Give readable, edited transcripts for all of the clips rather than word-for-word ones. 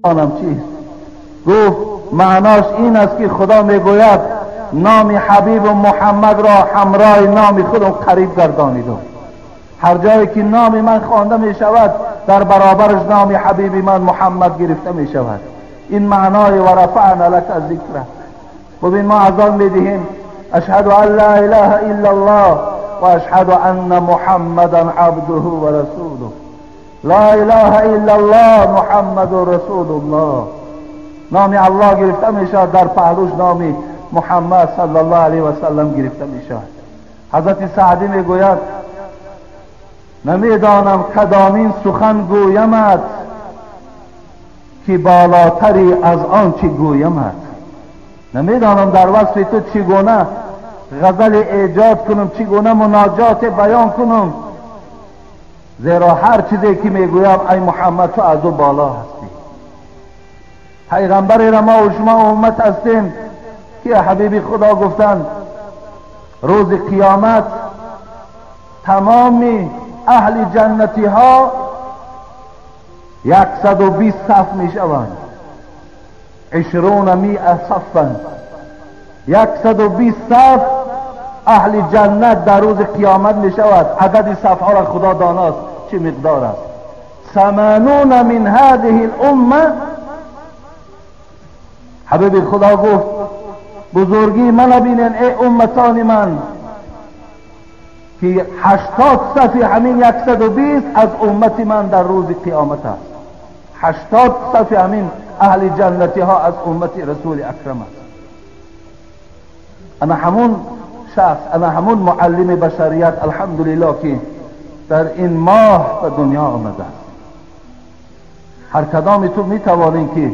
آنم چیست؟ گفت معناش این است که خدا میگوید نام حبیب محمد را همراه نام خودم قریب گردانیدم. هر جایی که نام من خوانده می شود در برابرش نام حبیب من محمد گرفته می شود. این معنای و رفعنا لک ذکرک. ببین ما اذان میدهیم اشهد ان لا اله الا الله و اشهد ان محمدا عبده و رسوله. لا اله الا الله محمد رسول الله. نام الله گرفته می شود، در پهلوش نام محمد صلی الله علیه و سلم گرفته می شود. حضرت سعدی می گوید نمیدانم کدامین سخن گویمت که بالاتری از آن چه گویمت. نمیدانم در وصف تو چگونه غزل ایجاد کنم، چگونه مناجات بیان کنم، زیرا هر چیزی که میگویم ای محمد تو از او بالا هستی. پیغمبر را ما و شما امت هستیم که حبیب خدا گفتند روز قیامت تمام اهل جنتی ها 120 صف می شوند. 20 صفا، 120 صف اهل جنت در روز قیامت می شود. عدد صف ها را خدا داناست چه مقدار است. 80 من هذه الامه. حبیب خدا گفت بزرگی من بینین ای امتان من که 80 صف همین 120 از امت من در روز قیامت است. 80 صف همین اهل جنتی ها از امت رسول اکرم است. انا همون شخص، انا همون معلم بشریت الحمدلله که در این ماه به دنیا آمده است. هر کدام تو میتوانین که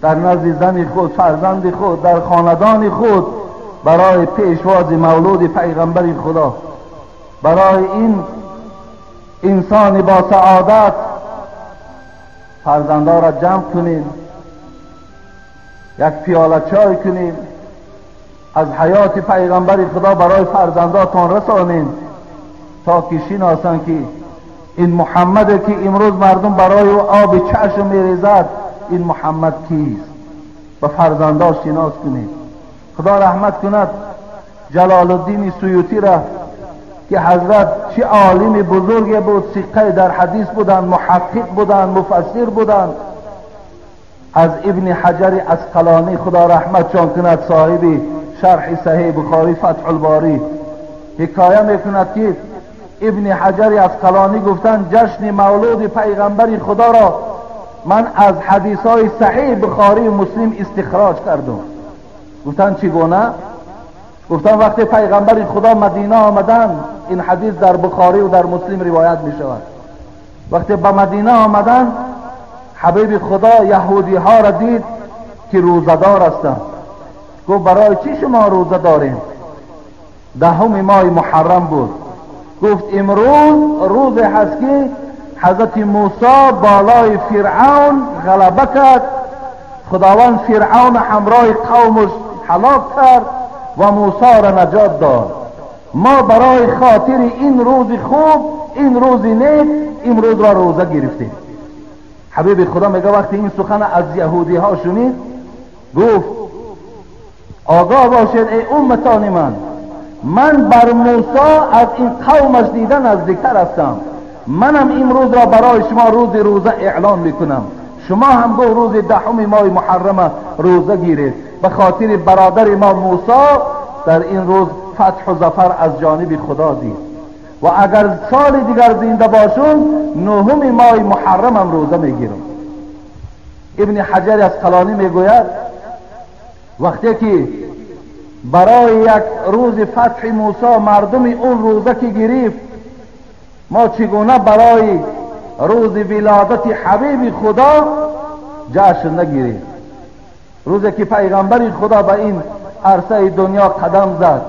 در نزد زن خود، فرزند خود، در خاندان خود برای پیشواز مولود پیغمبر خدا، برای این انسان با سعادت فرزندان را جمع کنیم، یک پیاله چای کنیم، از حیات پیغمبر خدا برای فرزنداتان رسانیم تا که شناسند که این محمد که امروز مردم برای او آب چشم میریزد، این محمد کیست؟ به فرزندان شناس کنیم. خدا رحمت کند جلال الدین سیوطی را که حضرت چه عالم بزرگ بود، ثقه در حدیث بودند، محقق بودند، مفسر بودند. از ابن حجر عسقلانی خدا رحمتشان کند، صاحب شرح صحیح بخاری فتح الباری، حکایه میکند که ابن حجر عسقلانی گفتند جشن مولود پیغمبر خدا را من از حدیث های صحیح بخاری و مسلم استخراج کردم. گفتند چگونه؟ گفتند وقتی پیغمبر خدا مدینه آمدند، این حدیث در بخاری و در مسلم روایت می شود، وقتی به مدینه آمدند حبیب خدا یهودی ها را دید که روزه‌دار هستند. گفت برای چی شما روزه داریم؟ 10 ماه محرم بود. گفت امروز روز هست که حضرت موسی بالای فرعون غلبه کرد، خداوند فرعون همراه قومش هلاک کرد و موسی را نجات داد. ما برای خاطر این روز خوب، این روز نیک، امروز را روزه گرفتیم. حبیب خدا میگه وقتی این سخن از یهودی ها شنید گفت آگاه باشید ای امتان من، من بر موسی از این قومش دیده نزدیکتر هستم، منم امروز را برای شما روز روزه اعلان میکنم، شما هم گو روز 10 ماه محرم روزه گیرید، به خاطر برادر ما موسی در این روز فتح و ظفر از جانب خدا دید و اگر سال دیگر زنده باشون 9 ماه محرم هم روزه میگیرم. ابن حجر عسقلانی میگوید وقتی که برای یک روز فتح موسی مردم اون روزه که گرفت، ما چگونه برای روز ولادت حبیب خدا جشن نگیریم؟ روزی که پیغمبر خدا به این عرصه دنیا قدم زد،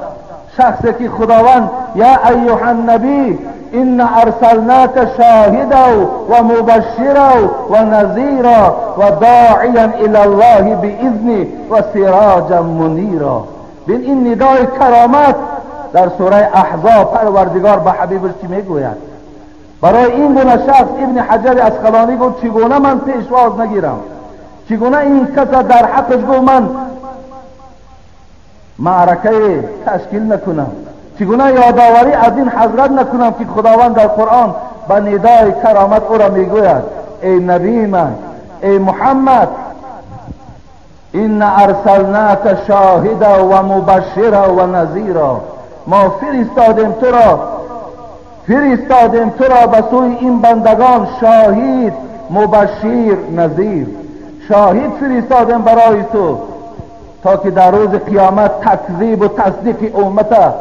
شخصی که خداوند یا ایها النبی ان ارسلناک شاهدا و مبشرا و نذیرا و داعیا الی الله باذنه و سراجا منیرا. بین این ندای کرامت در سوره احزاب پروردگار به حبیبش چی میگوید؟ برای این گونه شخص ابن حجر عسقلانی گفت چگونه من پیشواز نگیرم، چگونه این کس در حقش گفت من معرکه تشکیل نکنم، چگونه یادآوری از این حضرت نکنم که خداوند در قرآن به ندای کرامت او را میگوید ای نبی من، ای محمد، این ارسلناک شاهدا و مبشرا و نذیرا. ما فرستادیم تو را، فرستادیم تو را به سوی این بندگان شاهد، مبشر، نذیر. شاهد فرستادیم برای تو تا که در روز قیامت تکذیب و تصدیق امت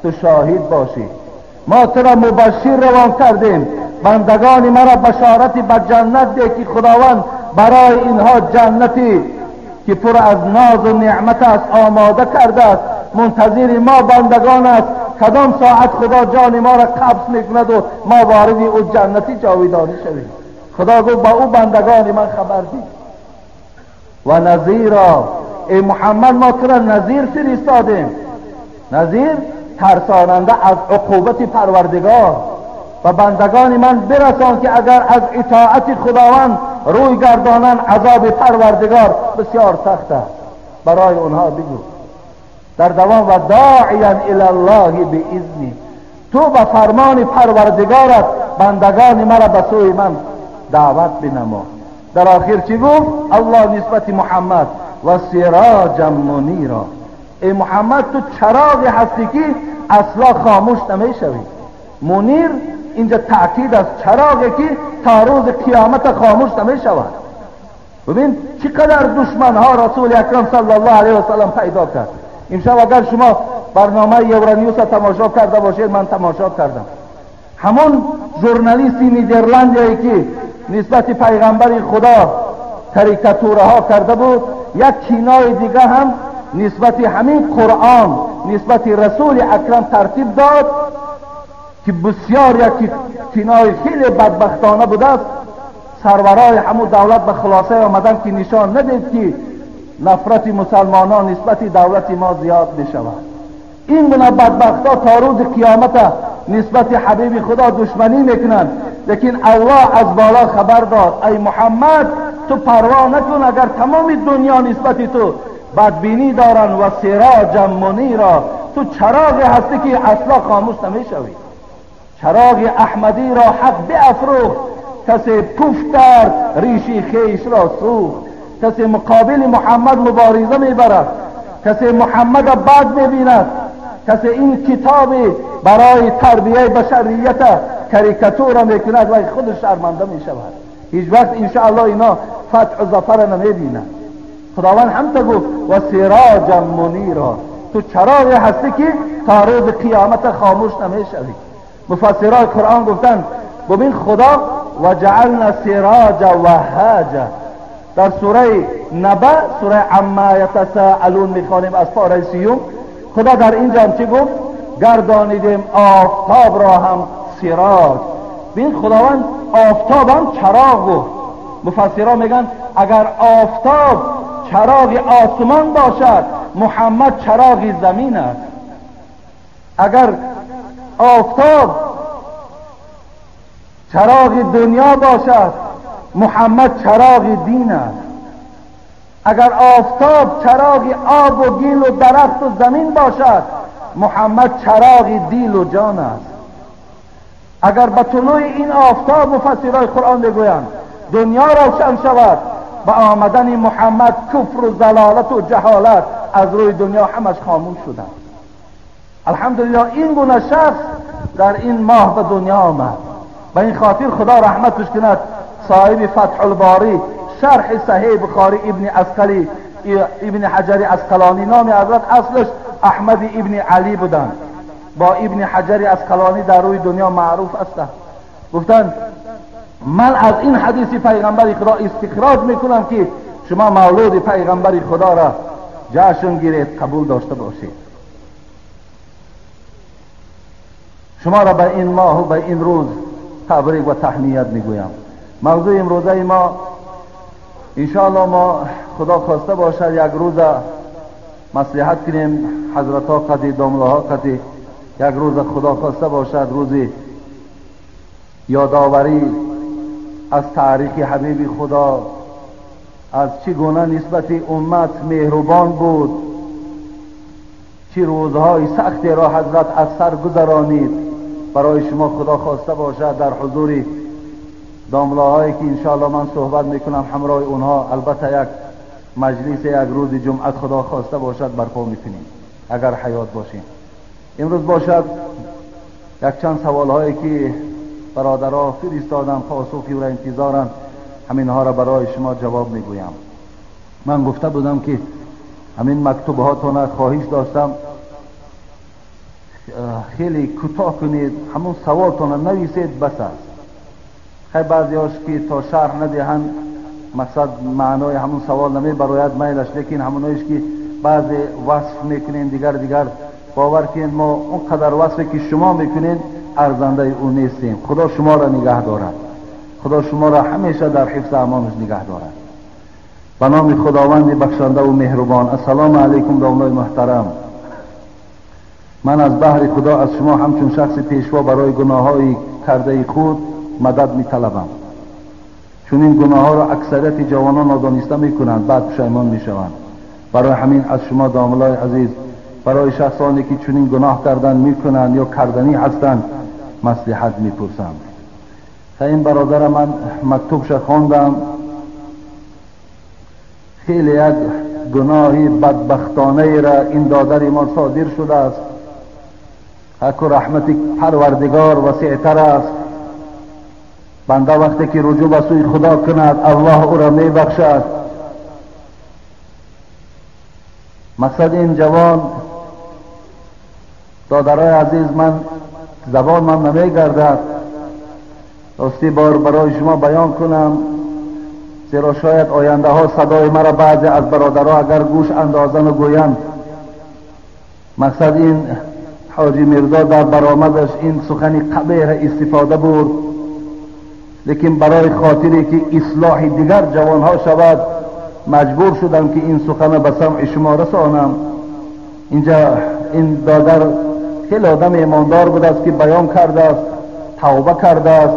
تو شاهد باشی. ما تو را مبشر روان کردیم، بندگان مرا بشارت به جنت ده که خداوند برای اینها جنتی که پر از ناز و نعمت است آماده کرده است، منتظر ما بندگان است. کدام ساعت خدا جان ما را قبض میکند و ما وارد او جنتی جاویدانی شویم. خدا گفت با او بندگان من خبر ده. و نذیرا، ای محمد ما تو را نذیر فرستادیم. نذیر ترساننده از عقوبت پروردگار. و بندگان من برسان که اگر از اطاعت خداوند روی گردانند عذاب پروردگار بسیار سخت است. برای اونها بگو در دوام و داعیا الی الله باذنی، تو به فرمان پروردگارت بندگان مرا به سوی من دعوت بنما. در آخر چی گفت الله نسبت محمد؟ و سراجا منیرا. ای محمد تو چراغ هستی که اصلا خاموش نمیشوی. منیر اینجا تأکید است، چراغی که تا روز قیامت خاموش نمیشود. ببین چقدر دشمنها رسول اکرم صلی الله علیه و سلم پیدا کرد. امشب اگر شما برنامه یورانیوس تماشا کرده باشید، من تماشا کردم، همون ژورنالیستی نیدرلندیایی که نسبت پیغمبر خدا کاریکاتورها کرده بود، یک کینای دیگه هم نسبت همین قرآن نسبت رسول اکرم ترتیب داد که بسیار یک کینای خیلی بدبختانه بوده است. سرورای همون دولت به خلاصه آمدن که نشان ندید که نفرت مسلمانان نسبت دولت ما زیاد بشود. این گونه بدبختها تا روز قیامت نسبت حبیب خدا دشمنی میکنند، لیکن الله از بالا خبر داد ای محمد تو پروا نکن اگر تمام دنیا نسبت تو بدبینی دارن و سراجا منیرا، تو چراغ هستی که اصلا خاموش نمیشوی. چراغ احمدی را حق بیافروخت، کسی پف کرد ریشی خیش را سوخت. کسی مقابل محمد مبارزه میبرد، کسی محمد بد میبیند، کسی این کتاب برای تربیه بشریت کاریکاتور میکند و خودش شرمنده میشود. هیچ وقت انشاءالله اینا فتح و ظفر نمیبینند. خداوند هم تا گفت و سراجا منیرا، تو چراغ هستی که تا روز قیامت خاموش نمیشوی. مفسرای قرآن گفتند ببین خدا و جعلنا سراجا وهاجا. در سوره نبأ، سوره عما یتساءلون میخوانیم از پاره سیوم، خدا در اینجا هم چی گفت؟ گردانیدیم آفتاب را هم سراج. ببین خداوند آفتاب هم چراغ گفت. مفسرها میگن اگر آفتاب چراغ آسمان باشد، محمد چراغ زمین است. اگر آفتاب چراغ دنیا باشد، محمد چراغ دین است. اگر آفتاب چراغ آب و گیل و درخت و زمین باشد، محمد چراغ دیل و جان است. اگر به طلوع این آفتاب مفسرای قرآن میگویند دنیا روشن شود، با آمدن محمد کفر و ضلالت و جهالت از روی دنیا همش خاموش شدند. الحمدلله این گونه شخص در این ماه به دنیا آمد. به این خاطر خدا رحمتش کند صاحب فتح الباری، شرح صحیح بخاری، ابن عسقلی، ابن حجر عسقلانی، نام حضرت اصلش احمد ابن علی بودند، با ابن حجر عسقلانی در روی دنیا معروف هستند. گفتند من از این حدیث پیغمبر خدا استخراج میکنم که شما مولود پیغمبر خدا را جشن گیرید، قبول داشته باشید. شما را به این ماه و به این روز تبریک و تهنیت میگویم. موضوع امروزه ما انشاءالله ما خدا خواسته باشد یک روز مصلحت کنیم، حضرت ها قدی، دامله ها قدی، یک روز خدا خواسته باشد روزی یادآوری از تاریخ حبیب خدا، از چگونه نسبت امت مهربان بود، چه روزهای سختی را حضرت از سر گذرانید. برای شما خدا خواسته باشد در حضور داملاهایی که انشاءالله من صحبت میکنم همراه اونها، البته یک مجلس یک روز جمعه خدا خواسته باشد برپا میکنیم اگر حیات باشیم. امروز باشد یک چند سوال هایی که برادرها فرستادن، پاسخی را انتظارند، همینها را برای شما جواب میگویم. من گفته بودم که همین مکتوب هاتون خواهش داشتم خیلی کوتاه کنید، همون سوالتون نویسید بس است. خیلی بعضی هاش که تا شرح ندهند مقصد معنای همون سوال نمی براید میلش، لیکن همونایش که بعضی وصف میکنین دیگر باور کنید ما اونقدر وصفی که شما میکنین ارزنده او نیستیم. خدا شما را نگه دارد، خدا شما را همیشه در حفظ امانش نگه دارد. به نام خداوند بخشنده و مهربان. السلام علیکم داملای محترم. من از بهر خدا از شما همچون شخص پیشوا برای گناههای کرده خود مدد میطلبم، چون این گناه ها را اکثریت جوانان نادانسته میکنند، بعد پشیمان میشوند. برای همین از شما داملای عزیز برای شخصانی که چنین گناه کردن میکنند یا کردنی هستند مصلحت میپرسم. این برادر من مکتوبش خواندم، خیلی یک گناهی بدبختانه را این دادر ما صادر شده است. حق و رحمت پروردگار وسیعتر است. بنده وقتی که رجوع به سوی خدا کند الله او را میبخشد. مقصد این جوان دادرای عزیز، من زبان من نمیگردد راستی بار برای شما بیان کنم، زیرا شاید آینده ها صدای مرا بعضی از برادرها اگر گوش اندازن و گویند. مقصد این حاجی میرزا در برآمدش این سخن قبیح استفاده برد، لیکن برای خاطری که اصلاح دیگر جوانها شود مجبور شدم که این سخن به سمع شما رسانم. اینجا این دادر خیلی آدم ایماندار بود است که بیان کرده است، توبه کرده است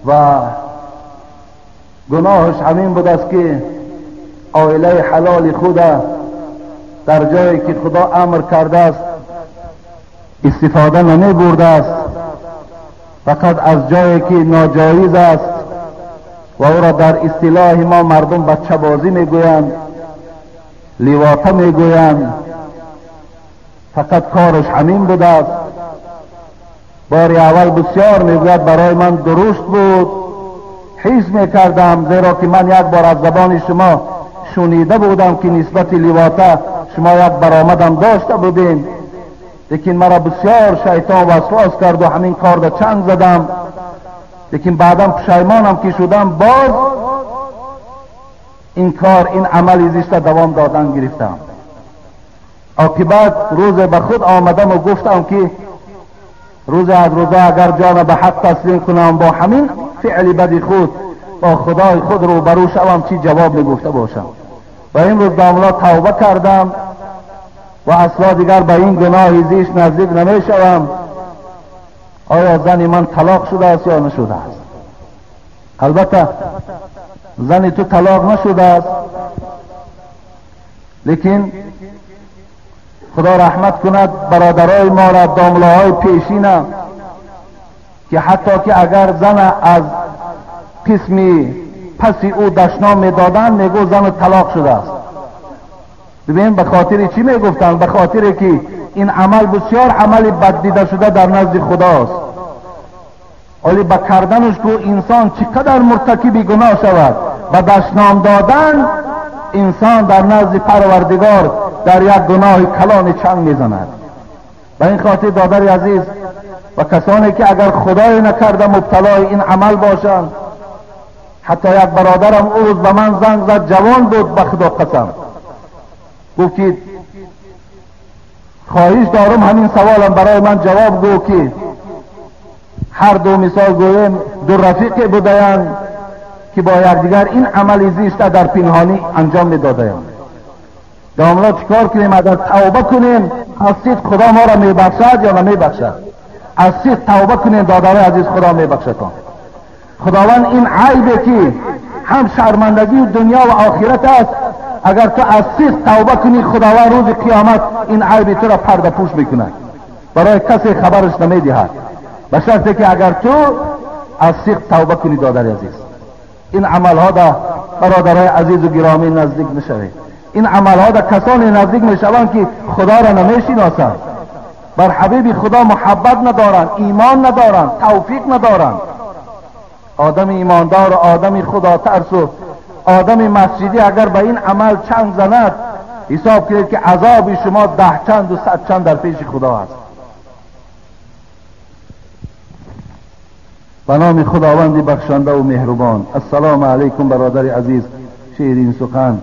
و گناهش همین بود است که عائله حلال خود در جایی که خدا امر کرده است استفاده نمی برده است، فقط از جایی که ناجایز است و او را در اصطلاح ما مردم بچه بازی میگویند، لیواطه میگویند، فقط کارش همین بوده است. بار اول بسیار میگوید برای من درست بود، حس میکردم، زیرا که من یک بار از زبان شما شنیده بودم که نسبت لیواطه شما یک برآمدم داشته بودیم، لیکن مرا بسیار شیطان وسواس کرد و همین کار را چنگ زدم، لیکن بعدا پشیمانم که شدم باز این کار این عمل زشت دوام دادن گرفتم. عاقبت روز به خود آمدم و گفتم که روز از روزا اگر جان به حق تسلیم کنم با همین فعل بد خود با خدای خود روبرو شوم چی جواب میگفته باشم. و این روز داملا توبه کردم و اصلا دیگر به این گناه زشت نزدیک نمیشوم. آیا زن من طلاق شده است یا نشده است؟ البته زن تو طلاق نشده است، لیکن خدا رحمت کند برادرای ما را، داملاهای پیشینه که حتی که اگر زن از قسمی پسی او دشنام میدادن میگو زن طلاق شده است. ببین به خاطر چی میگفتن؟ به خاطر که این عمل بسیار عمل بد دیده شده در نزد خداست. ولی به کردنش کو انسان چقدر مرتکب گناه شود، به دشنام دادن انسان در نزد پروردگار در یک گناه کلان چنگ میزند. به این خاطر دادر عزیز و کسانی که اگر خدای نکرده مبتلای این عمل باشند، حتی یک برادرم او روز به من زنگ زد، جوان بود، به خدا قسم گفت که خواهش دارم همین سوالم برای من جواب گو که هر دو مثال گویم دو رفیق بودند که با یکدیگر این عمل زشت در پنهانی انجام میدادند. داملا چیکار کنیم؟ اگر توبه کنیم هستید خدا ما را میبخشد یا نمیبخشد؟ از صدق توبه کنین دادرای عزیز، خدا میبخشتان. خداوند این عیبه که هم شرمندگی دنیا و آخرت است، اگر تو از صدق توبه کنی خداوند روز قیامت این عیب تو را پرده پوش میکند، برای کسی خبرش نمیدهد، به شرطی که اگر تو از صدق توبه کنی. دادر عزیز، این عملها دا برادرای عزیز و گرامی نزدیک نشوید. این عملها دا کسانی نزدیک میشوند که خدا را نمیشناسند، بر حبیب خدا محبت ندارند، ایمان ندارند، توفیق ندارند. آدم ایماندار و آدم خدا ترس و آدم مسجدی اگر به این عمل چند زند، حساب کنید که عذاب شما 10 چند و 100 چند در پیش خدا است. به نام خداوند بخشنده و مهربان. السلام علیکم برادر عزیز شیرین سخن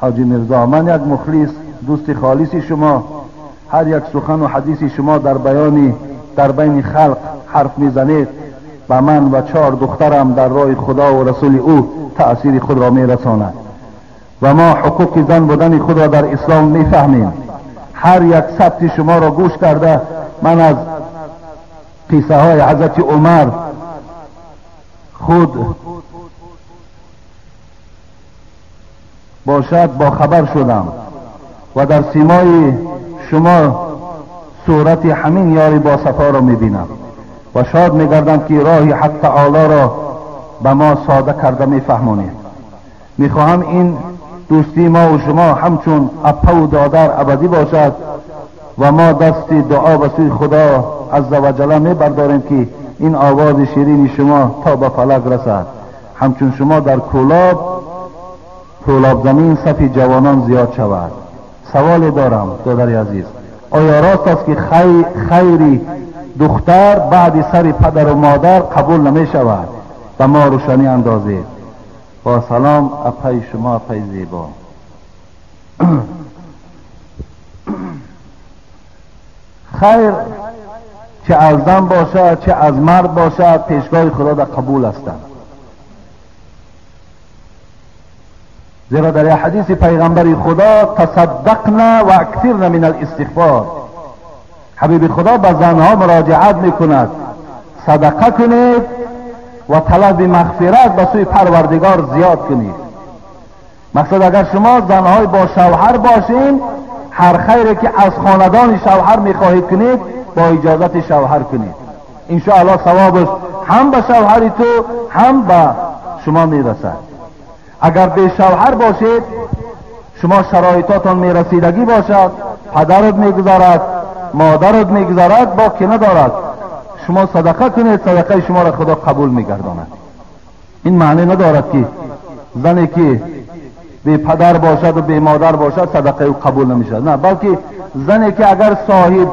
حاجی میرزا. من یک مخلص دوست خالص شما، هر یک سخن و حدیث شما در بیان در بین خلق حرف میزنید، به من و 4 دخترم در راه خدا و رسول او تأثیر خود را میرساند و ما حقوق زن بودن خود را در اسلام میفهمیم. هر یک ثبت شما را گوش کرده من از قصه های حضرت عمر خود باشد با خبر شدم و در سیمای شما صورت همین یاری با صفا را میبینم و شاد میگردم که راه حق تعالی را به ما ساده کرده میفهمانید. میخواهم این دوستی ما و شما همچون اپا و دادر ابدی باشد و ما دست دعا به سوی خدا عزوجل میبرداریم که این آواز شیرین شما تا به فلک رسد. همچون شما در کولاب زمین صف جوانان زیاد شود. سوال دارم دادر عزیز، آیا راست است که خیری دختر بعد سر پدر و مادر قبول نمی شود؟ به ما روشنی اندازید. با سلام، اپای شما اپای زیبا. خیر چه از زن باشد چه از مرد باشد پیشگاه خدا در قبول هستند. زیرا در حدیث پیغمبر خدا تصدقنا و اکثرنا من الاستغفار، حبیب خدا به زنها مراجعت میکند صدقه کنید و طلب مغفرت به سوی پروردگار زیاد کنید. مقصد اگر شما زنهای با شوهر باشین، هر خیری که از خاندان شوهر میخواهید کنید با اجازت شوهر کنید، انشاءالله ثوابش هم به شوهر تو هم به شما میرسد. اگر به شوهر باشید، شما شرایطاتان میرسیدگی باشد، پدرت میگذارد، مادرت میگذارد، با که ندارد، شما صدقه کنید، صدقه شما را خدا قبول میگرداند. این معنی ندارد که زنی که بی پدر باشد و بی مادر باشد صدقه او قبول نمیشد، نه، بلکه زنی که اگر صاحب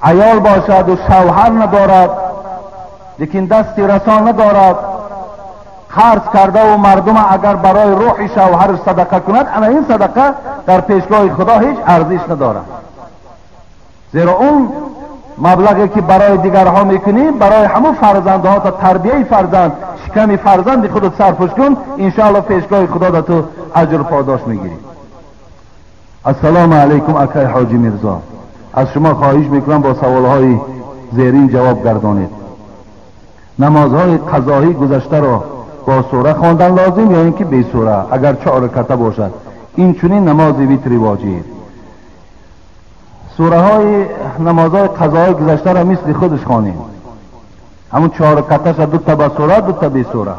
عیال باشد و شوهر ندارد، لیکن دستی رسان ندارد، قرض کرده و مردم اگر برای روح شوهر صدقه کند، اما این صدقه در پیشگاه خدا هیچ ارزش ندارد. زیرا اون مبلغی که برای دیگرها میکنی برای همون فرزندها تا تربیه فرزند، شکم فرزند خودت صرفش کن، انشاءالله پیشگاه خدا در تو اجر پاداش میگیری. السلام علیکم اکای حاجی میرزا، از شما خواهش میکنم با سوالهای زیرین جواب گردانید. نمازهای قضایی گذشته را با سوره خواندن لازم یا اینکه بی سوره اگر 4 رکعته باشد؟ این چنین نماز ویتر واجب. سوره های نمازهای قضایی گذشته را مثل خودش خوانیم، همون 4 رکعته 2 تا با سوره 2 تا بی سوره،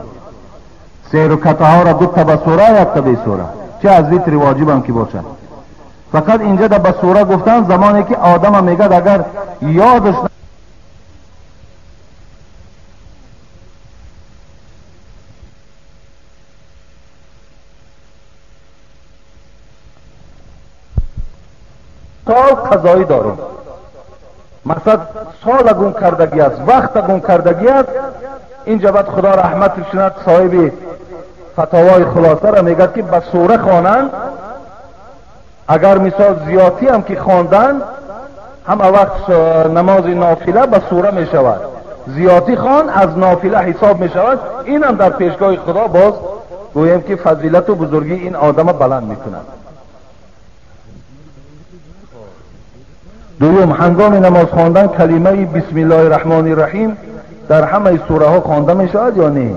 3 رکعته ها را 2 تا با سوره 1 تا بی سوره، چه از ویتر واجب هم که باشد. فقط اینجا در به سوره گفتن زمانی که آدم میگه اگر یادش سال قضایی دارم، مقصد سال گم کردگی است، وقت گم کردگی است، اینجا باید خدا رحمت کند صاحب فتاوای خلاصه را میگه که به سوره خوانند، اگر مثال زیادی هم که خواندن هم وقت نماز نافله به سوره می شود، زیادی خوان از نافله حساب می شود، این هم در پیشگاه خدا باز گویم که فضیلت و بزرگی این آدم بلند می کند. Дуюм, ҳангоми намоз хондан калимаи бисмиллоҳи раҳмони раҳим дар ҳамаи сураҳо хонда мешавад ё не?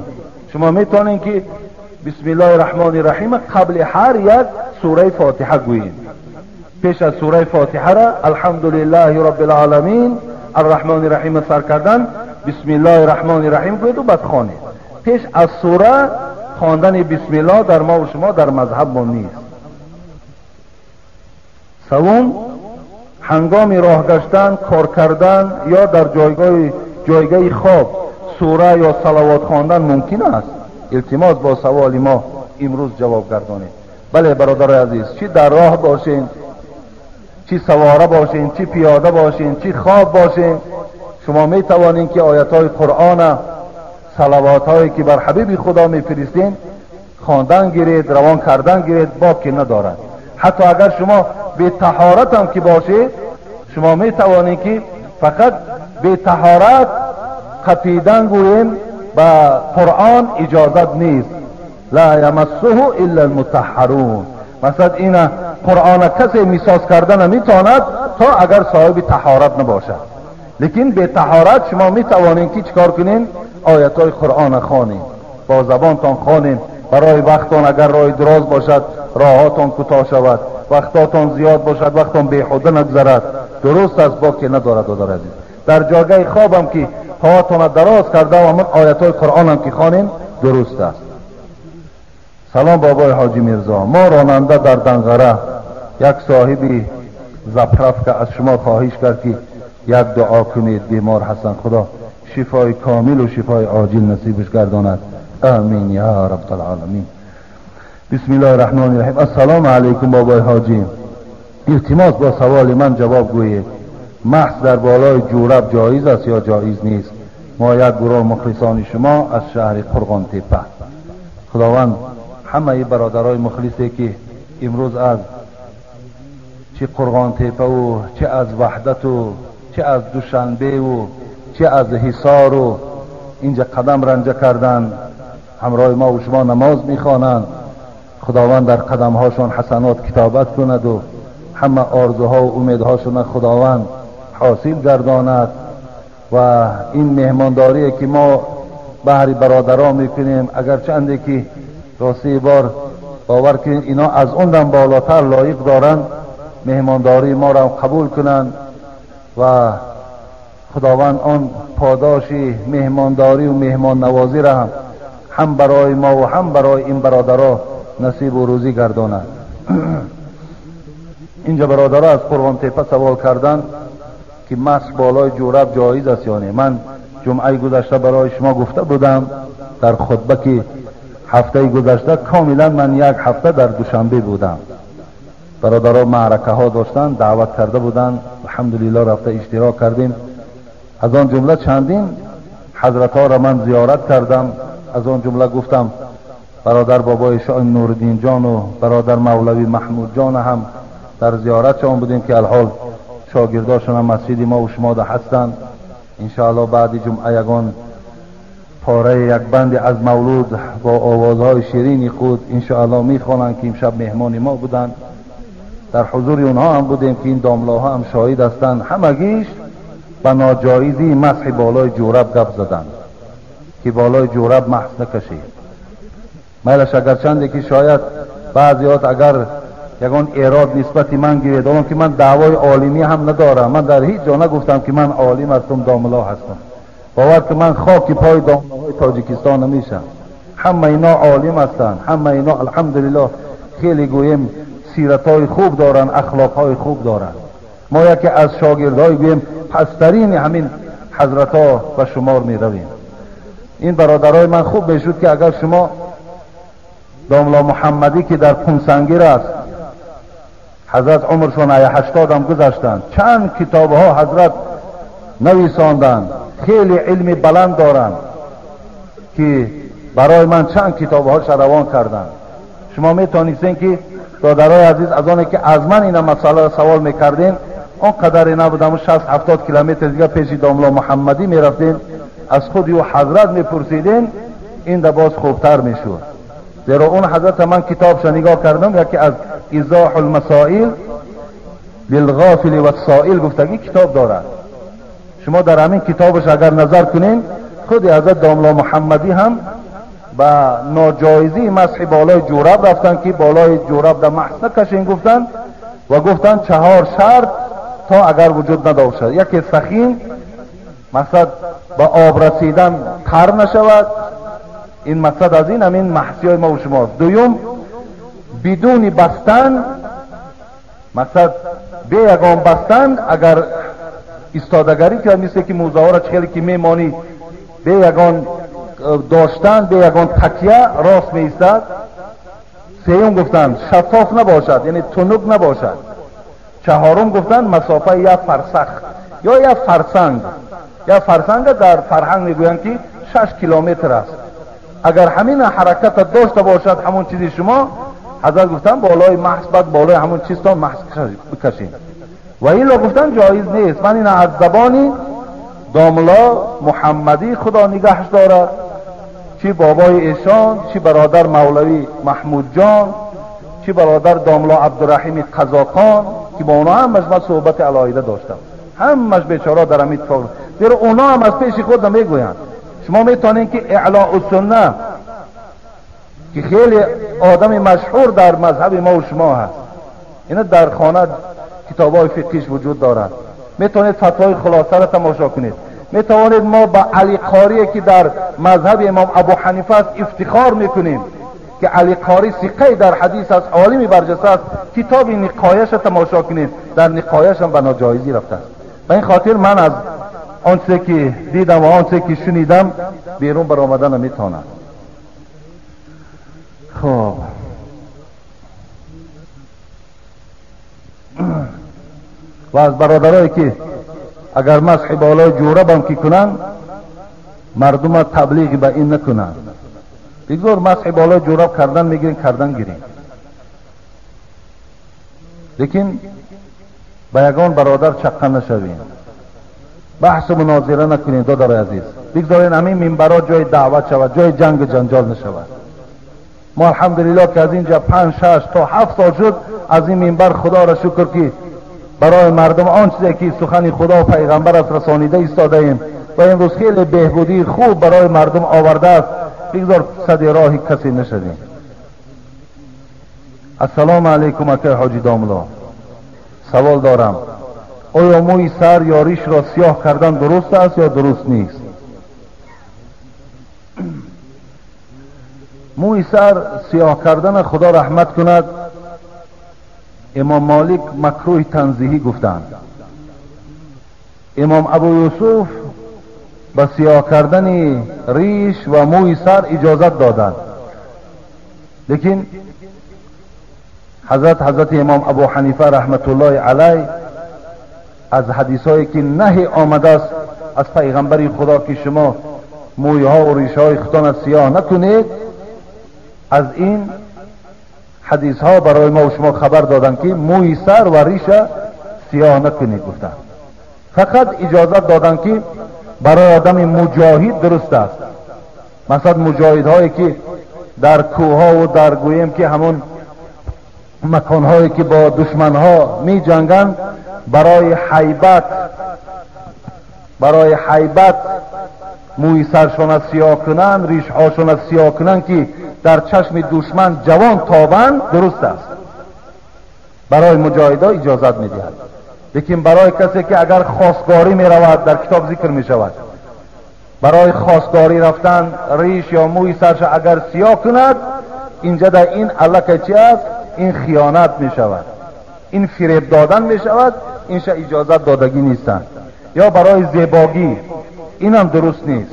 Шумо метавонед ки бисмиллоҳи раҳмони раҳим қабли ҳар як сураи фотиҳа гӯед. Пеш аз сураи фотиҳара алҳамдулиллаҳи роббил оламин арраҳмони раҳим сар кардан бисмиллоҳи раҳмони раҳим гӯед ва баъд хонед. Пеш аз сура хондани бисмиллоҳ дар мо ва шумо дар мазҳаб мо нест. Севум, ҳангоми роҳ гаштан, кор кардан ё дар ҷойгоҳи хоб сура ё салавот хондан мумкин аст? Илтимос бо саволи мо имрӯз ҷавоб гардонед. Бале, бародарои азиз, чӣ дар роҳ бошем, чӣ савора бошем, чӣ пиёда бошем, чӣ хоб бошем, шумо метавонед ки оятҳои Қуръона, салавотҳое ки бар ҳабиби Худо мефиристем, хондан гиред, равон кардан гиред, боке надорад. Ҳатто агар шумо бетаҳорат ҳам ки бошед, шумо метавонед ки фақат бетаҳорат қапидан гӯем ба Қуръон иҷозат нест. Ла ямассуҳу илла алмутаҳҳарун. Масалан, ина Қуръона касе мисоз карда наметавонад то агар соҳиби таҳорат набошад. Лекин бетаҳорат шумо метавонед ки чикор кунед? Оятҳои Қуръона хонед, бо забонтон хонед. Барои вақтон агар роҳи дароз бошад, роҳотон кӯтоҳ шавад, вақтотон зиёд бошад, вақтон беҳуда нагузарад. Дуруст аст, боке надорад. Додари азиз, дар ҷойгоҳи хобам ки поҳотонро дароз карда ва ҳамон оятҳои Қуръонам ки хонем, дуруст аст. Салом бобои ҳоҷи Мирзо. Мо ронанда дар Данғара як соҳиби заправка аз шумо хоҳиш кард ки як дуо кунед, бемор ҳастанд, Худо шифои комил ва шифои оҷил насибаш гардонад. Амин я раббал оламин. Бисмиллоҳи раҳмони раҳим. Ассалому алайкум бобои ҳоҷӣ. Илтимос бо саволи ман ҷавоб гӯед. Маҳз дар болои ҷӯраб ҷоиз аст ё ҷоиз нест? Мо як гурӯҳ мухлисони шумо аз шаҳри Қурғонтепа. Худованд ҳамаи бародарои мухлисе ки имрӯз аз чӣ Қурғонтепаву чӣ аз Ваҳдату чӣ аз Душанбеву чӣ аз Ҳисору инҷа қадам ранҷа карданд, ҳамроҳи мо ва шумо намоз мехонанд, Худованд дар қадамҳошон ҳасанот китобат кунад ва ҳама орзуҳо ва умедҳошона Худованд ҳосил гардонад. Ва ин меҳмондорие ки мо баҳри бародарон мекунем, агарчанде ки рости бор бовар кунед ино аз он болотар лоиқ доранд, меҳмондории моро қабул кунанд ва Худованд он подоши меҳмондорӣ ва меҳмоннавозиро ҳам барои мо ва ҳам барои ин бародаро насиб ва рӯзӣ гардонад. Инҷа бародаро аз Қурғонтепа савол карданд ки масх болои ҷӯраб ҷоиз аст ё не. Ман ҷумъаи гузашта барои шумо гуфта будам дар хутба ки ҳафтаи гузашта комилан ман як ҳафта дар Душанбе будам. Бародаро маъракаҳо доштанд, даъват карда буданд, алҳамдулиллоҳ рафта иштирок кардем. Аз он ҷумла чандин ҳазратҳоро ман зиёрат кардам. Аз он ҷумла гуфтам бародар бобои шоҳ Нуриддин ҷону бародар Мавлави Маҳмуд ҷон ҳам дар зиёратшон будем ки алҳол шогирдошон ҳам масҷиди мо ва шумо да ҳастанд. Иншоаллоҳ баъди ҷумъа ягон пораи як банди аз мавлуд бо овозҳои ширини худ иншоаллоҳ мехонанд ки имшаб меҳмони мо буданд. Дар ҳузури онҳо ҳам будем ки ин домлоҳо ҳам шоҳид ҳастанд. Ҳамагиш ба ноҷоизии масҳи болои ҷӯраб гап заданд ки болои ҷӯраб маҳс накашед. Майлаш агарчанде ки шояд баъзеҳот агар ягон эрод нисбати ман гиред, олон ки ман даъвои олимӣ ҳам надорам, ман дар ҳеҷ ҷо нагуфтам ки ман олим ҳастам, домло ҳастам. Бовар ки ман хоки пои домлоҳои Тоҷикистон намешам. Ҳама ино олим ҳастанд, ҳама ино алҳамдулиллоҳ хеле гӯем сиратҳои хуб доранд, ахлоқҳои хуб доранд. Мо яке аз шогирдҳои гӯем пасттарини ҳамин ҳазратҳо ба шумор меравем. Ин бародарои ман хуб мешуд ки агар шумо домло Муҳаммадӣ ки дар Қумсангир аст, ҳазрат умршон 80 ҳам гузаштанд, чанд китобҳо ҳазрат нависонданд, хеле илми баланд доранд ки барои ман чанд китобҳоша равон карданд. Шумо метавонистед ки додарои азиз аз оне ки аз ман ина масъаларо савол мекардем, он қадаре набудам, 60-70 километр дига пеши домло Муҳаммадӣ мерафтем, аз худи ӯ ҳазрат мепурсидем, ин да боз хубтар мешуд. Зеро он ҳазрата ман китобша нигоҳ кардам, яке аз Изоҳ улмасоил للغافل والسائل گفتگی کتاب دارد. شما در همین کتابش اگر نظر کنین، خود حضرت داملا محمدی هم به ناجایزی مسح بالای جورب رفتن که بالای جورب در محس نکشین گفتن و گفتن 4 شرط تا اگر وجود نداشت. یکی سخین، مقصد با آب رسیدن تر نشود، این مقصد از این همین محسی های ما و شماست. دویم بدون بستن، مقصد بی یگان بستن، اگر ایستادگری که مثل که موزه ها را چخیلی که میمانی بی یگان داشتن، بی یگان تکیه راست می ایستد. سیوم گفتن شفاف نباشد، یعنی تنک نباشد. چهارم گفتن مسافه یک فرسخ یا یک فرسنگ. یک فرسنگ در فرهنگ میگویند که 6 کیلومتر است. اگر همین حرکت داشته باشد همون چیزی شما، حضرت گفتن بالای محض بعد بالای همون چیزتان محض بکشین و ایلا گفتن جایز نیست. من این از زبانی داملا محمدی خدا نگهش دارد، چی بابای ایشان، چی برادر مولوی محمود جان، چی برادر داملا عبدالرحیم قزاقان که با اونا همش من صحبت علاهیده داشتم، همش بیچاره در همین اتفاق، زیرا اونا هم از پیش خود نمیگویند. شما میتونین که اعلاء السنه که خیلی آدم مشهور در مذهب ما و شما هست، اینا در خانه کتابای فقهیش وجود دارد، میتونید فتوای خلاصه را تماشا کنید. میتوانید ما به علی قاری که در مذهب امام ابو حنیفه است افتخار میکنیم که علی قاری ثقه در حدیث است، عالمی برجسته است، کتاب نقایش را تماشا کنید، در نقایش هم به ناجایزی رفته است. به این خاطر من از آنچه که دیدم و آنچه که شنیدم بیرون برآمدن نمیتونم. خب و از برادرایی که اگر مسح بالای جورب هم که کنن، مردم تبلیغ به این نکنن، بگذار مسح بالای جورب کردن میگیرین، کردن گیرین، لیکن به یگان برادر چقه نشوین، بحث و مناظره نکنین. دادرای عزیز، بگذارین همین منبرها جای دعوت شود، جای جنگ و جنجال نشود. ما الحمدلله که از اینجا 5 6 تا 7 سال شد از این منبر خدا را شکر که برای مردم آن چیزی که سخن خدا و پیغمبر است رسانیده ایستاده ایم و امروز خیلی بهبودی خوب برای مردم آورده است. بگذار صد راهی کسی نشدیم. السلام علیکم اکای حاجی داملا، سوال دارم، آیا موی سر یا ریش را سیاه کردن درست است یا درست نیست؟ موی سر سیاه کردن خدا رحمت کند امام مالک مکروه تنزیهی گفتند. امام ابو یوسف به سیاه کردن ریش و موی سر اجازت دادند، لیکن حضرت امام ابو حنیفه رحمت الله علیه از حدیثهایی که نهی آمده است از پیغمبر خدا که شما مویها و ریشهای خودتان سیاه نکنید، از این حدیث ها برای ما و شما خبر دادن که موی سر و ریش سیاه نکنید گفتن. فقط اجازت دادن که برای آدم مجاهد درست است، مثلا مجاهدهایی که در کوه و در گوییم که همون مکانهایی که با دشمنها می جنگن، برای حیبت موی سرشان سیاه کنن، ریش هاشون سیاه کنن که در چشم دشمن جوان تابند، درست است، برای مجاهدها اجازت میدهد. لیکن برای کسی که اگر خواستگاری می رود، در کتاب ذکر می شود، برای خواستگاری رفتن ریش یا موی سرش اگر سیاه کند، اینجا در این علاقه چی است؟ این خیانت می شود، این فریب دادن می شود، اینش اجازت دادگی نیستند. یا برای زیباگی، این هم درست نیست.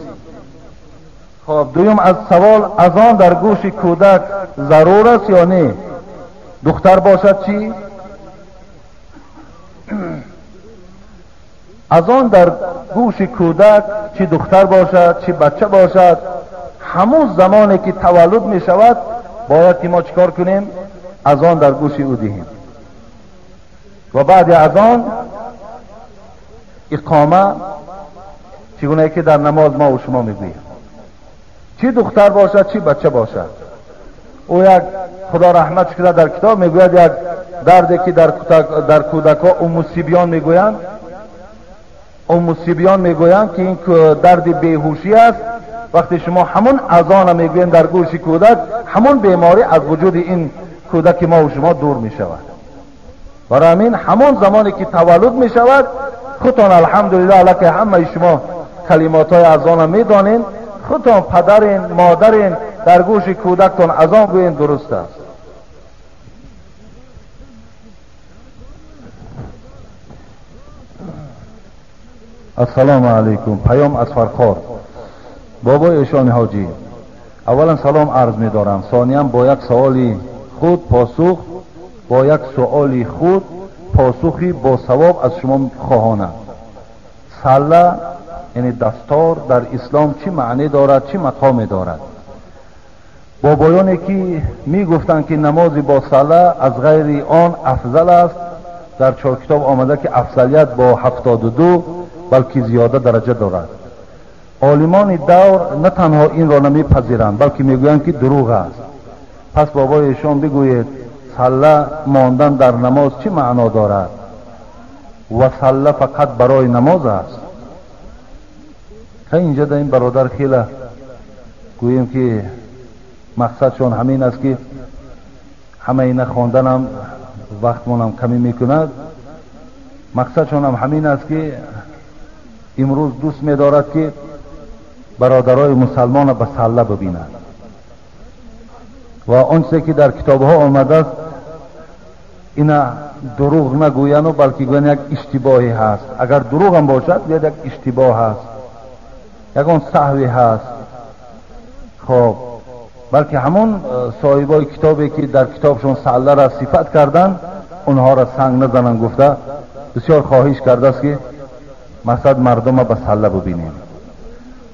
خب دویم از سوال، اذان در گوش کودک ضرور است یا نه؟ دختر باشد چی؟ اذان در گوش کودک چی دختر باشد چی بچه باشد، همون زمانی که تولد می شود باید که ما چیکار کنیم؟ اذان در گوش او دهیم و بعد اذان اقامه، چگونه که در نماز ما و شما میگوییم، چی دختر باشد چی بچه باشد. او یک خدا رحمتش کنه در کتاب میگوید یک دردی که در کودک‌ها ام صبیان میگویند، ام صبیان میگویند که این درد بیهوشی است. وقتی شما همون اذان میگویند در گوش کودک، همون بیماری از وجود این کودک ما و شما دور میشود. برای همین همون زمانی که تولد میشود، خودتان الحمدلله علیک همه شما کلمات های اذان میدانین، خودتان پدرین مادرین در گوش کودکتان اذان گویین، درست است. السلام علیکم. پیام از فرخار. بابای ایشان حاجی، اولا سلام عرض می دارم، ثانیا با یک سوالی خود پاسخ با یک سوالی خود پاسخی با ثواب از شما خواهانم. سله یعنی دستار در اسلام چی معنی دارد، چی مقامی دارد؟ بابایانی که می گفتند که نماز با سله از غیر آن افضل است، در چهار کتاب آمده که افضلیت با 72 بلکه زیاده درجه دارد. عالمان دور نه تنها این را نمیپذیرند بلکه میگویند که دروغ است. پس بابای ایشان بگویید سله ماندن در نماز چه معنا دارد و سله فقط برای نماز است؟ اینجا در این برادر خیلی گوییم که مقصدشون همین است که همه اینا خواندنم وقتمونم کمی میکند. مقصدشون هم همین است که امروز دوست میدارد که برادرای مسلمان به سله ببینند و آنچه که در کتابها آمده است اینا دروغ نگویند و بلکه گویند یک اشتباهی هست. اگر دروغ هم باشد گوید یک اشتباه هست، یکان سهوی هست. خب بلکه همون صاحبای کتابی که در کتابشون سله را صفت کردن اونها را سنگ نزنن گفته، بسیار خواهش کرده است که مقصد مردم را به سله ببینیم.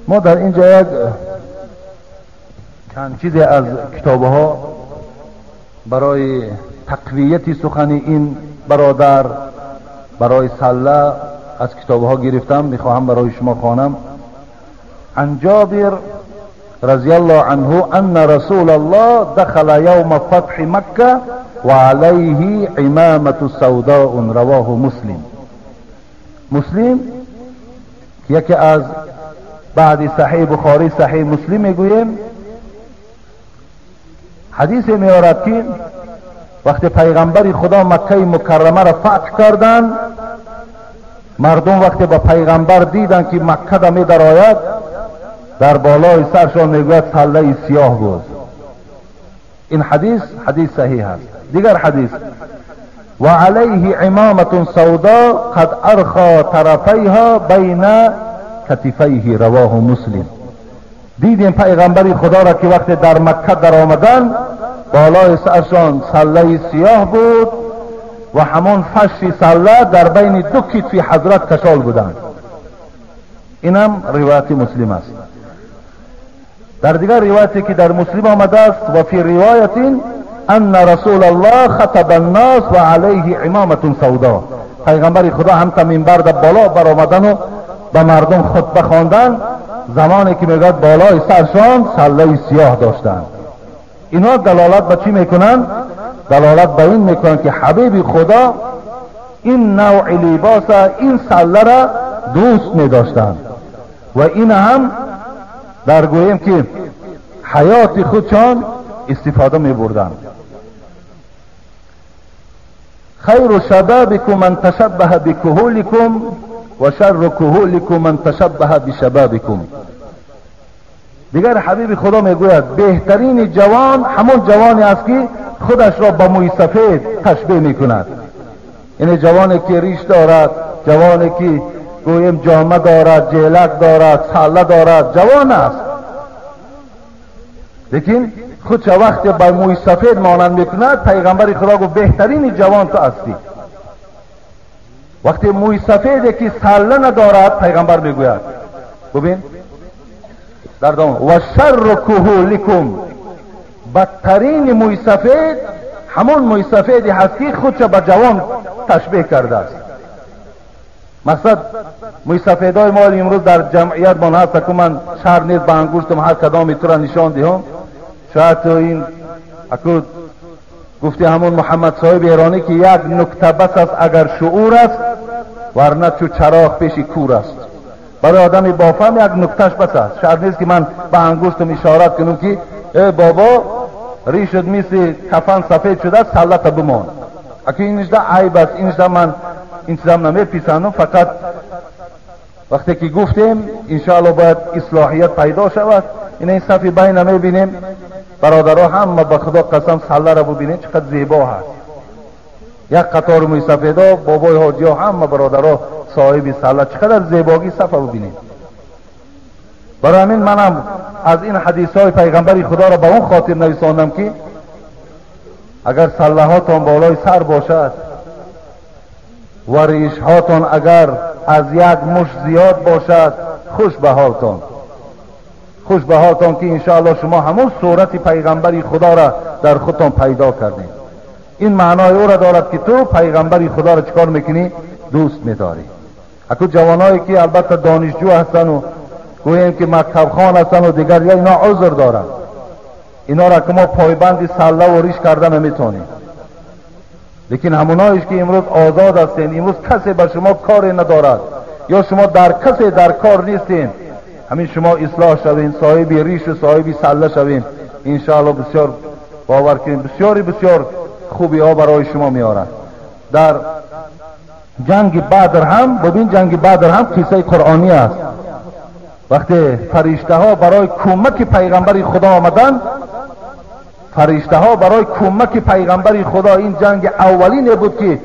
ما در اینجا یک چند چیزی از کتابها برای تقویت سخن این برادر برای سله از کتابها گرفتم، میخواهم برای شما خوانم. عن جابر رضی الله عنه ان رسول الله دخل یوم فتح مکه و علیه عمامة سوداء، رواه مسلم. مسلم یکی از بعد صحیح بخاری صحیح مسلم میگوییم، حدیث میآورد که وقتی پیغمبر خدا مکه مکرمه را فتح کردند، مردم وقتی به پیغمبر دیدند که مکه را می درآید، در بالای سرشان میگوید سله سیاه بود. این حدیث حدیث صحیح است. دیگر حدیث و علیه عمامة سوداء قد ارخى طرفیها بین کتفیه، رواه مسلم. دیدیم پیغمبر خدا را که وقتی در مکه در آمدن بالای سرشان سله سیاه بود و همون فش سله در بین دو کتف حضرت کشال بودند. اینم روایت مسلم است. در دیگر روایتی که در مسلم آمده است و فی روایت ان رسول الله خطب الناس و علیه عمامة سوداء، پیغمبر خدا هم تا منبر در بالا برآمدن و به مردم خطبه خواندن، زمانی که میگوید بالای سرشان سله سیاه داشتند. اینا دلالت به چی میکنن؟ دلالت به این میکنن که حبیب خدا این نوع لباس، این سله را دوست میداشتند و این هم در گوییم که حیات خودشان استفاده میبردند. خیر شبابکم من تشبه بکهولکم و شر کهولکم من تشبه بشبابکم. دیگر حبیب خدا میگوید بهترین جوان همون جوانی است که خودش را با موی سفید تشبیه میکند، یعنی جوانی که ریش دارد، جوانی که گویم جامه دارد، جیلک دارد، سله دارد، جوان است، لیکن خودش وقتی با موی سفید مانند میکند، پیغمبر خدا گفت بهترین جوان تو هستی. وقتی موی سفیدی که سله ندارد، پیغمبر میگوید ببین در دوام و شر کهولکم، بدترین موی سفید همون موی سفیدی هست که خودش به جوان تشبیه کرده است. مقصد موی سفیدای ما امروز در جمعیت ما هست که من شهر نیست به انگشتم هر کدامی تو را نشان دهم، شاید تو این Аку гуфти ҳамон Муҳаммад соҳиб эронӣ ки як нукта бас аст агар шуур аст, варна чу чароғ пеши кур аст. Барои одами бофаҳм як нукташ бас аст. Шарт нест ки ман ба ангуштам ишорат кунам ки э бобо ришат мисли кафан сафед шудааст, саллата бимон. Аку инишда айб аст, инишда ман ин чизам намеписандам. Фақат вақте ки гуфтем иншоалло бояд ислоҳият пайдо шавад. Ина ин сафи байна мебинем бародаро, ҳама ба худо қасам салларо бубинед чӣ қадр зебо ҳаст. Як қатор мӯйсафедо, бобои ҳоҷиҳо, ҳама бародаро соҳиби салла, чӣ қадар зебогӣ сафа бубинед. Барои ҳамин манам аз ин ҳадисҳои пайғамбари худоро ба он хотир нависондам ки агар саллаҳотон болои сар бошад ва ришҳотон агар аз як мушт зиёд бошад, хуш ба ҳолтон, хуш ба ҳолтон ки иншоалло шумо ҳамон сурати пайғамбари худоро дар худтон пайдо кардед. Ин маънои ӯро дорад ки ту пайғамбари худоро чӣ кор мекунӣ? Дӯст медорӣ. Аку ҷавоное ки албатта донишҷӯ ҳастану гӯем ки мактабхон ҳастану дигар, ино узр доранд. Инора ки мо пойбанди саллаву риш карда наметонем. Лекин ҳамоноиш ки имрӯз озод ҳастен, имрӯз касе ба шумо коре надорад ё шумо дар касе дар кор нестен, ҳамин шумо ислоҳ шавен, соҳиби ришу соҳиби салла шавен, иншоалло бисёр бовар кунед бисёри бисёр хубиҳо барои шумо меорад. Дар ҷанги Бадр ҳам бубин, ҷанги Бадр ҳам қиссаи қуръонӣ аст. Вақте фариштаҳо барои кӯмаки пайғамбари худо омаданд, фариштаҳо барои кӯмаки пайғамбари худо, ин ҷанги аввалине буд ки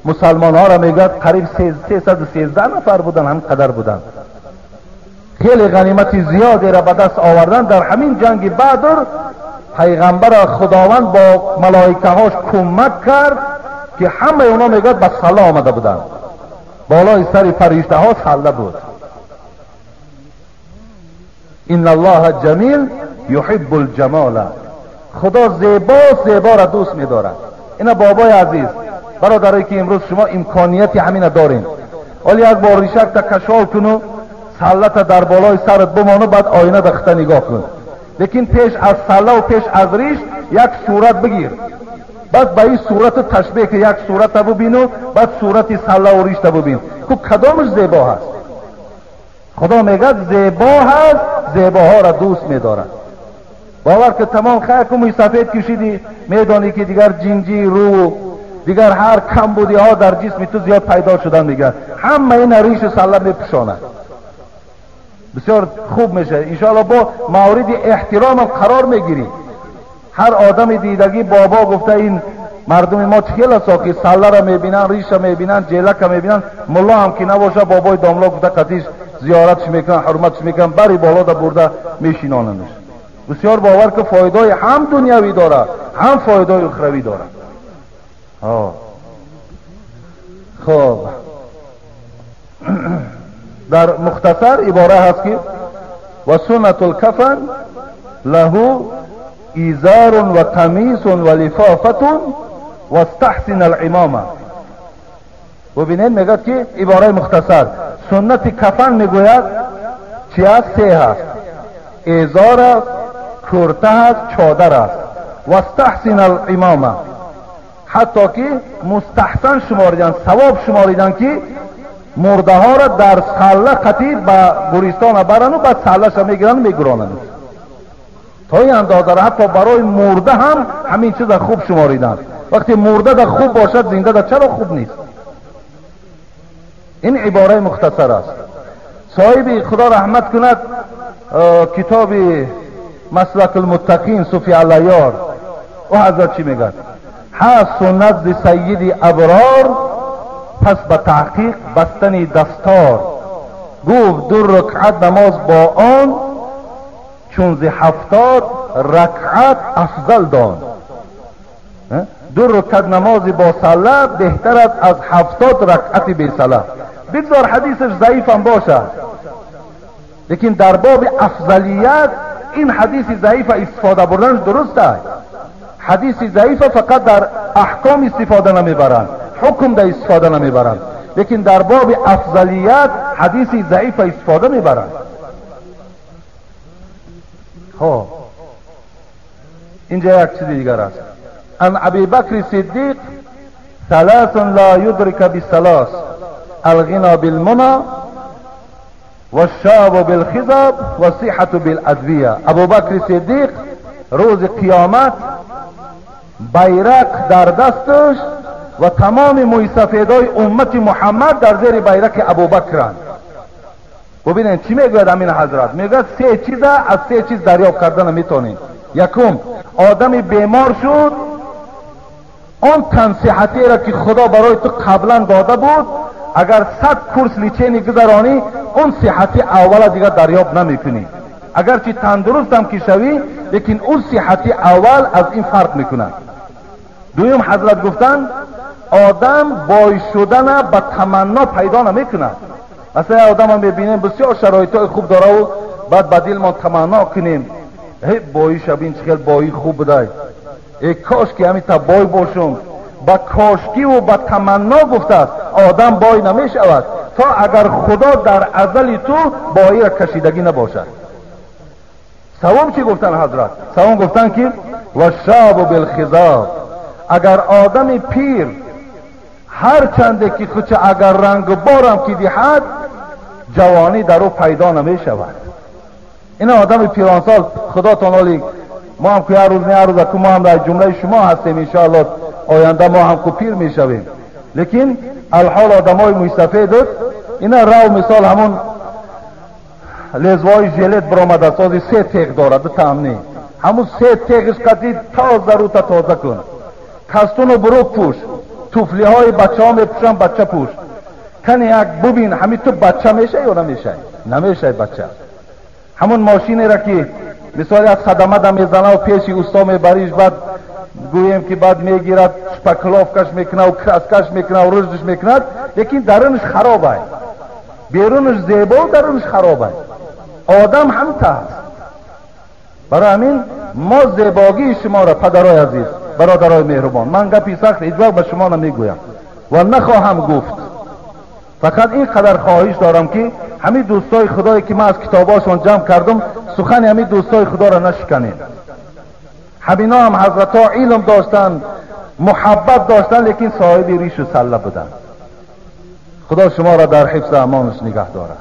мусалмонҳоро мегӯяд қариб 313 нафар буданд, ҳам қадар буданд. Хеле ғанимати зиёдеро ба даст овардан. Дар ҳамин ҷанги Бадр пайғамбара худованд бо малоикаҳош кӯмак кард ки ҳамаи онҳо мегӯяд ба салла омада буданд. Болои сари фариштаҳо салла буд. Инна аллоҳа ҷамил юҳиббул ҷамола. Худо зебо зеборо дӯст медорад. Ина бобои азиз, бародарое ки имрӯз шумо имконияти ҳамина дорем, ҳоло як бор ришакта кашол куну саллата дар болои сарат бимону, баъд оина дахта нигоҳ кун. Лекин пеш аз саллаву пеш аз риш як сурат бигир, баъд ба ин сурату ташбеҳ ки як сурата бубину, баъд сурати саллаву ришта бубин, ку кадомаш зебо ҳаст? Худо мегӯяд зебо ҳаст, зебоҳоро дӯст медорад. Бовар ки тамом хайр ку мӯйсафед кишидӣ, медонӣ ки дигар ҷинҷи рӯ дигар ҳар камбудиҳо дар ҷисми ту зиёд пайдо шудан мегӯяд. Ҳама ина ришу салла мепӯшонад. Бисёр хуб мешавад. Иншоалло бо мавриди эҳтиромам қарор мегирӣ. Ҳар одами дидагӣ бобо гуфта ин мардуми мо чӣ хел аст ки салларо мебинанд, риша мебинанд, ҷелака мебинанд, мулло ҳам ки набошад бобои домло гуфта қатиш зиёратш мекунанд, ҳурматш мекунанд, бари болода бурда мешинонандаш. Бисёр бовар ки фоидаи ҳам дунявӣ дорад, ҳам фоидаи ухравӣ дорад. Хоб дар мухтасар ибора ҳаст ки ва суннатул кафан лаҳу изарун ва қамисун ва лифофатун вастаҳсин алимома. Бубинед мегӯяд ки ибораи мухтасар суннати кафан мегӯяд чи аст? Се ҳаст: эзор аст, курта ҳаст, чодар аст. Вастаҳсин алимома, ҳатто ки мустаҳсан шуморидан, савоб шуморидан ки мурдаҳоро дар салла қатӣ ба гӯристона барану баъд саллаша мегирану мегуронанд. То ин андозаро ҳатто барои мурда ҳам ҳамин чиза хуб шумориданд. Вақте мурда да хуб бошад, зинда да чаро хуб нест? Ин ибораи мухтасар аст. Соҳиби худо раҳмат кунад китоби маслакулмуттақин суфи аллаёр, ӯ ҳазрат чӣ мегӯяд? Ҳаст суннат зи сайиди аброр, пас ба таҳқиқ бастани дастор. Гуфт 2 ракъат намоз бо он, чун зи 70 ракъат афзал дон. 2 ракъат намози бо салла беҳтар аст аз 70 ракъати бесалла. Бигзор ҳадисаш заифам бошад, лекин дар боби афзалият ин ҳадиси заифа истифода бурданаш дуруст аст. Ҳадиси заифа фақат дар аҳком истифода намебаранд, ҳукм да истифода намебаранд, лекин дар боби афзалият ҳадиси заифа истифода мебаранд. Хоб اینجا یک چیز دیگر است. عن ابی بکر صدیق ثلاث لا یدرک بالثلاث الغنا بالمنى والشاب بالخضاب والصحة بالادویه. ابوبکر صدیق روز قیامت بیرق در دستش و تمام مویسفیدای امت محمد در زیر بیرق ابوبکرند. ببینید چی میگوید امین حضرت؟ میگوید سه چیز از سه چیز دریافت کردن میتونید. یکم، آدم بیمار شد، آن تنصیحتی را که خدا برای تو قبلا داده بود اگر 100 کورس لیچینی گذرانی اون صحتی اول دیگر دریافت نمیکنی. اگرچه تندرست هم که شوی لیکن اون صحتی اول از این فرق میکنه. دویم، حضرت گفتن آدم بای شدن به تمنا پیدا نمیکنه. مثلا آدم هم میبینیم بسیار شرایط خوب داره و بعد به دل ما تمنا کنیم هی بایی شبین چه بایی خوب بوده، ای کاش که همین تا بای باشم. با کاشکی و با تمنا گفته است آدم بای نمیشود تا اگر خدا در ازل تو بایی را کشیدگی نباشد. سوم چی گفتن حضرت؟ سوم گفتن که و شاب بالخضاب، اگر آدم پیر هر چنده که خودش اگر رنگ بارم که دهد جوانی در او پیدا نمیشود. این آدم پیرانسال خدا تانالی ما هم که هر روز نه هر روز که ما هم در جمله شما هستیم انشاءالله آینده ما هم که پیر میشویم، لیکن الحال آدمای مویسفید اینا رو مثال همون لزوای ژلت برآمده سازی سه تیغ دارد دو تا هم نی، همون سه تیغش قدی تازه رو تا تازه کن، کستون و برو پوش، توفلی های بچه ها میپوشن بچه پوش کنی یک ببین همین تو بچه میشه یا نمیشه؟ نمیشه بچه. همون ماشینی را که مثال از خدمه دم میزنه و پیش اوستا میبریش، بعد گوییم که بعد میگیرد شپکلاف کش میکنه و کرس کش میکنه و رشدش میکند، لیکن درونش خرابه، بیرونش زیبا و درونش خرابه. آدم هم تا هست. برای همین ما زیباگی شما را پدرای عزیز، برادرای مهربان، من گپی سخت هیچ وقت به شما نمیگویم و نخواهم گفت، فقط اینقدر خواهش دارم که همین دوستای خدایی که من از کتاباشون جمع کردم سخن همین دوستای خدا را نشکنید. همینا هم حضرت ها علم داشتن، محبت داشتن، لیکن صاحب ریش و سله بودن. خدا شما را در حفظ امانش نگه دارد.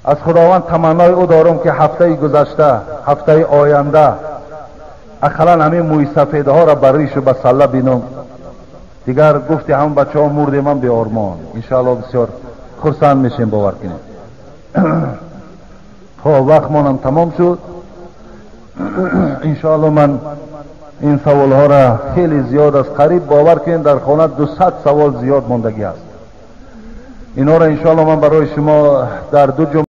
از خداوند تمنای او دارم که هفته گذشته، هفته آینده اقلا همین موی سفیده ها را بر ریش و به سله بینم. دیگر گفتی همون بچه ها مرده من به آرمان، انشاءالله بسیار خرسند میشیم، باور کنیم. خب وقت مانم تمام شد. انشاءالله من این سوال ها را خیلی زیاد از قریب باور کنیم در خانه 200 سوال زیاد ماندگی است. اینا را انشاءالله من برای شما در دو جمله